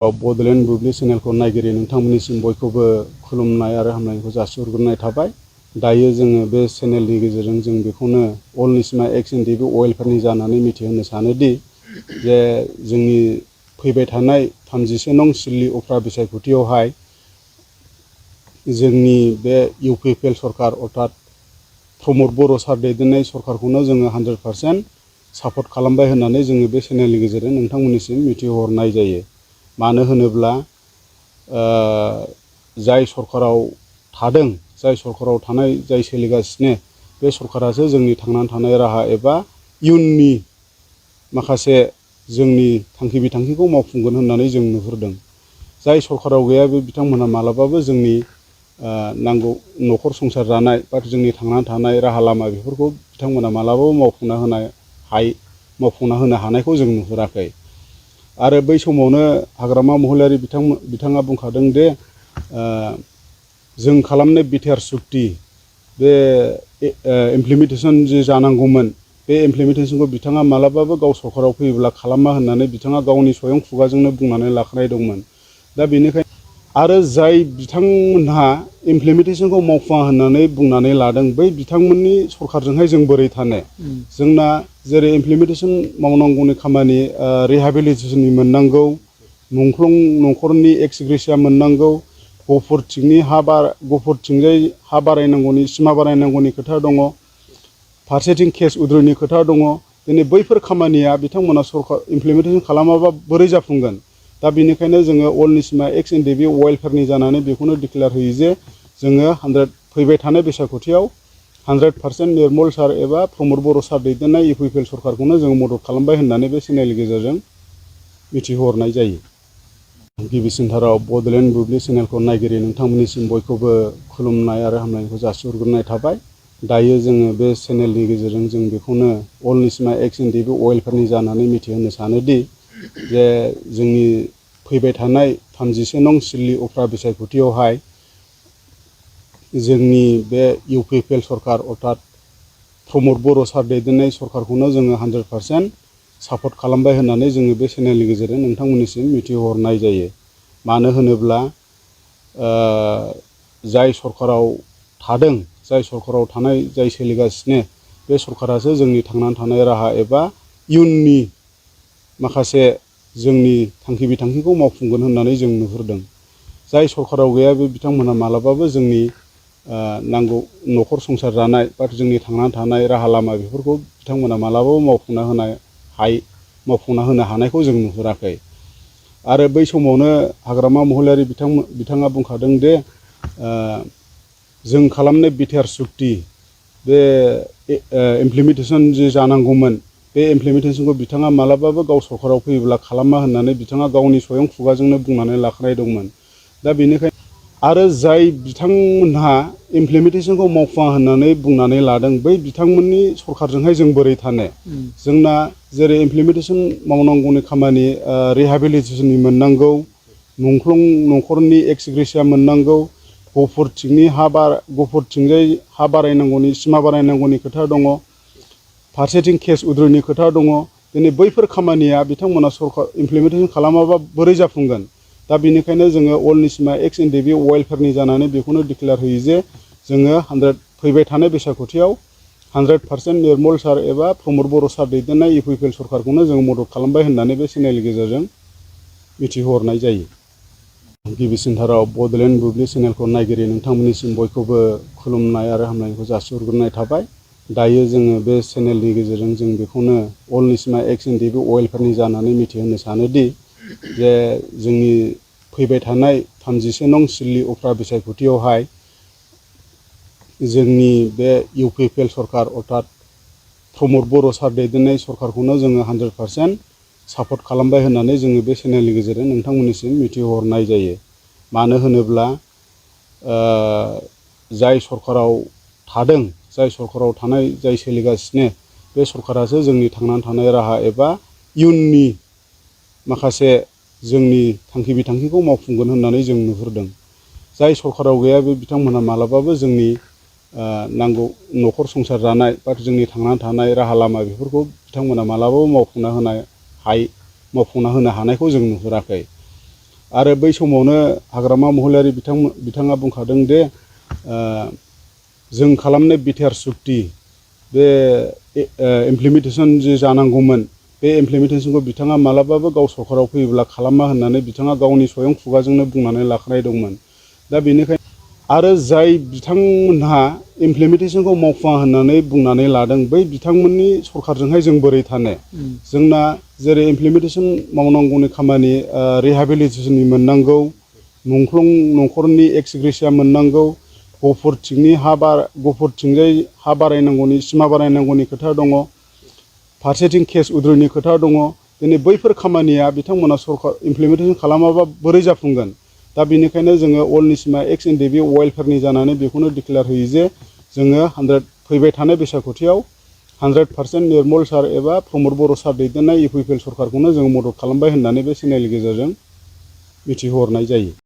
बड'लेण्ड बुब्लि चेनेलखौ नायगिरि नोंथांमोननिसिम बयखौबो खुलुमनाय आरो हामलायनायखौ जासिहरग्रोनाय थाबाय। दायो जोङो बे चेनेलनि गेजेरजों जों बेखौनो अल निचिमा एक्स एनडिबि अइलफोरनि जानानै मिथिहोनो सानोदि जे जोंनि फैबाय थानाय 33 नं सिडली उफ्रा बिसायख'थियावहाय जोंनि बे इउपिपिएल सरकार अर्थात प्रमद बर' सार दैदेननाय सरकारखौनो जोङो 100% सापर्ट खालामबाय होननानै जोङो बे चेनेलनि गेजेरजों नोंथांमोननिसिम मिथिहरनाय जायो। मानो होनोब्ला जाय सरकाराव थादों, जाय सरकाराव थानाय, जाय सोलिगासिनो बे सरकारासो जोंनि थांनानै थानाय राहा एबा इयुननि माखासे जोंनि थांखि बिथांखिखौ मावफुंगोन होननानै जों नुहुरदों। जाय सरकाराव गैया बे बिथांमोना मालाबाबो जोंनि नांगौ न'खर संसार जानाय बा जोंनि थांनानै थानाय राहा लामा बेफोरखौ बिथांमोना मालाबाबो मावफुंना होनो हानायखौ जों नुहुराखै। आरो बै समावनो हाग्रामा महिलारि बिथाङा बुंखादों दे जों खालामनाय बिटिआर सुक्ति बे इमप्लिमेन्टेसन जे जानांगौमोन बे इमप्लिमेन्टेसनखौ बिथाङा मालाबाबो गाव सरकाराव फैयोब्ला खालामा होननानै बिथाङा गावनि स्वयं खुगाजोंनो बुंनानै लाखानाय दंमोन। दा बेनिखायनो आरो जाय बिथांमोनहा इमप्लिमेन्टेसनखौ मावफुङा होननानै बुंनानै लादों बै बिथांमोननि सरकारजोंहाय जों बोरै थानो। जोंना जेरै इमप्लिमेन्टेसन मावनांगौनि खामानि रिहेबिलिटेसननि मोननांगौ, मुंख्लं न'खरनि एक्सग्रेसिया मोननांगौ, गफुरथिंजाय हा बारायनांगौनि सिमा बारायनांगौनि खोथा दङ, फारसेथिं केस उद्रयनि खोथा दङ। दिनै बैफोर खामानिया बिथांमोना सरकार इमप्लिमेन्टेसन खालामाबा बोरै जाफुंगोन। दा बेनिखायनो जोङो अल निचिमा एक्स एनडिबि अइलफोरनि जानानै बेखौनो डिक्लेयार होयो जे जोङो फैबाय थानाय बिसायख'थियाव 100% निर्मल सार एबा प्रमद बर' सार दैदेननाय इउपिपिएल सरकारखौनो जोङो मदद खालामबाय होननानै बे चेनेलनि गेजेरजों मिथिहरनाय जायो। गिबिसिनथाराव बड'लेण्ड बुब्लि चेनेलखौ नायगिरि नोंथांमोननिसिम बयखौबो खुलुमनाय आरो हामलायनायखौ जासिहरग्रोनाय थाबाय। दायो जोङो बे चेनेलनि गेजेरजों जों बेखौनो अल निचिमा एक्स एनडिबि अइलफोरनि जानानै मिथिहोनो सानोदि जे जोंनि फैबाय थानाय 33 नं सिडली उफ्रा बिसायख'थियावहाय जोंनि बे इउपिपिएल सरकार अर्थात प्रमद बर' सार दैदेननाय सरकारखौनो जोङो 100% सापर्ट खालामबाय होननानै जोङो बे चेनेलनि गेजेरजों नोंथांमोननिसिम मिथिहरनाय जायो। मानो होनोब्ला जाय सरकाराव थादों, जाय सरकाराव थानाय, जाय सोलिगासिनो बे सरकारासो जोंनि थांनानै थानाय राहा एबा इयुननि माखासे जोंनि थांखि बिथांखिखौ मावफुंगोन होननानै जों नुहुरदों। जाय सरकाराव गैया बे बिथांमोना मालाबाबो जोंनि नांगौ न'खर संसार जानाय बा जोंनि थांनानै थानाय राहा लामा बेफोरखौ बिथांमोना मालाबाबो मावफुंना होनो हानायखौ जों नुहुराखै। आरो बै समावनो हाग्रामा महिलारि बिथाङा बुंखादों दे जों खालामनाय बिटिआर सुक्ति बे इमप्लिमेन्टेसन जे जानांगौमोन बे इमप्लिमेन्टेसनखौ बिथाङा मालाबाबो मावफुङा होननानै बिथाङा गावनि स्वयं खुगाजोंनो बुंनानै लाखानाय दंमोन। दा बेनिखायनो आरो जाय बिथांमोनहा इमप्लिमेन्टेसनखौ मावफुङा होननानै बुंनानै लादों बै बिथांमोननि सरकारजोंहाय जों बोरै थानो। जोंना जेरै इमप्लिमेन्टेसन मावनांगौनि खामानि रिहेबिलिटेसननि मोननांगौ, मुंख्लं न'खरनि एक्सग्रेसिया मोननांगौ, गफुरथिंजाय हा बारायनांगौनि सिमा बारायनांगौनि खोथा दङ, फारसेथिं केस उद्रयनि खोथा दङ। दिनै बैफोर खामानिया बिथांमोना सरकार इमप्लिमेन्टेसन खालामाबा बोरै जाफुंगोन। दा बेनिखायनो जोङो अल निचिमा एक्स एनडिबि अइलफोरनि जानानै बेखौनो डिक्लेयार होयो जे जोङो फैबाय थानाय बिसायख'थियाव 100% निर्मल सार एबा प्रमद बर' सार दैदेननाय इउपिपिएल सरकारखौनो जोङो मदद खालामबाय होननानै बे चेनेलनि गेजेरजों मिथिहरनाय जायो। गिबिसिनथाराव बड'लेण्ड बुब्लि चेनेलखौ नायगिरि नोंथांमोननिसिम बयखौबो खुलुमनाय आरो हामलायनायखौ जासिहरग्रोनाय थाबाय। दायो जोङो बे चेनेलनि गेजेरजों जों बेखौनो अल निचिमा एक्स एनडिबि अइलफोरनि जानानै मिथिहोनो सानोदि जे जोंनि फैबाय थानाय 33 नं सिडली उफ्रा बिसायख'थियावहाय जोंनि बे इउपिपिएल सरकार अर्थात प्रमद बर' सार दैदेननाय सरकारखौनो जोङो 100% सापर्ट खालामबाय होननानै जोङो बे चेनेलनि गेजेरजों नोंथांमोननिसिम मिथिहरनाय जायो। मानो होनोब्ला जाय सरकाराव थादों, जाय सरकाराव थानाय, जाय सोलिगासिनो बे सरकारासो जोंनि थांनानै थानाय राहा एबा इयुननि माखासे जोंनि थांखि बिथांखिखौ मावफुंगोन होननानै जों नुहुरदों। जाय सरकाराव गैया बे बिथांमोना मालाबाबो जोंनि नांगौ न'खर संसार जानाय बा जोंनि थांनानै थानाय राहा लामा बेफोरखौ बिथांमोना मालाबाबो मावफुंना होनो हानायखौ जों नुहुराखै। आरो बै समावनो हाग्रामा महिलारि बिथाङा बुंखादों दे जों खालामनाय बिटिआर सुक्ति बे इमप्लिमेन्टेसन जि जानांगौमोन बे इमप्लिमेन्टेसनखौ बिथाङा मालाबाबो गाव सरकाराव फैयोब्ला खालामा होननानै बिथाङा गावनि स्वयं खुगाजोंनो बुंनानै लाखानाय दंमोन। दा बेनिखायनो आरो जाय बिथांमोनहा इमप्लिमेन्टेसनखौ मावफुङा होननानै बुंनानै लादों बै बिथांमोननि सरकारजोंहाय जों बोरै थानो? जोंना जेरै इमप्लिमेन्टेसन मावनांगौनि खामानि रिहेबिलिटेसननि मोननांगौ, मुंख्लं न'खरनि एक्स ग्रेसिया मोननांगौ, गफुरथिंजाय हा बारायनांगौनि सिमा बारायनांगौनि खोथा दङ, फारसेथिं केस उद्रैनि खोथा दङ। दिनै बैफोर खामानिया बिथांमोना सरकार इमप्लिमेन्टेसन खालामाबा बोरै जाफुंगोन? दा बेनिखायनो जोङो अल निचिमा एक्स एनडिएफबि वेलफेयारनि जानानै बेखौनो डिक्लेयार होयो जे जोङो फैबाय थानाय बैसागुथियाव 100% निर्मल सार एबा प्रमद बर' सार दैदेननाय इउपिपिएल सरकारखौनो जोङो मदद खालामबाय होननानै बे चेनेलनि गेजेरजों मिथिहोहरनाय जायो।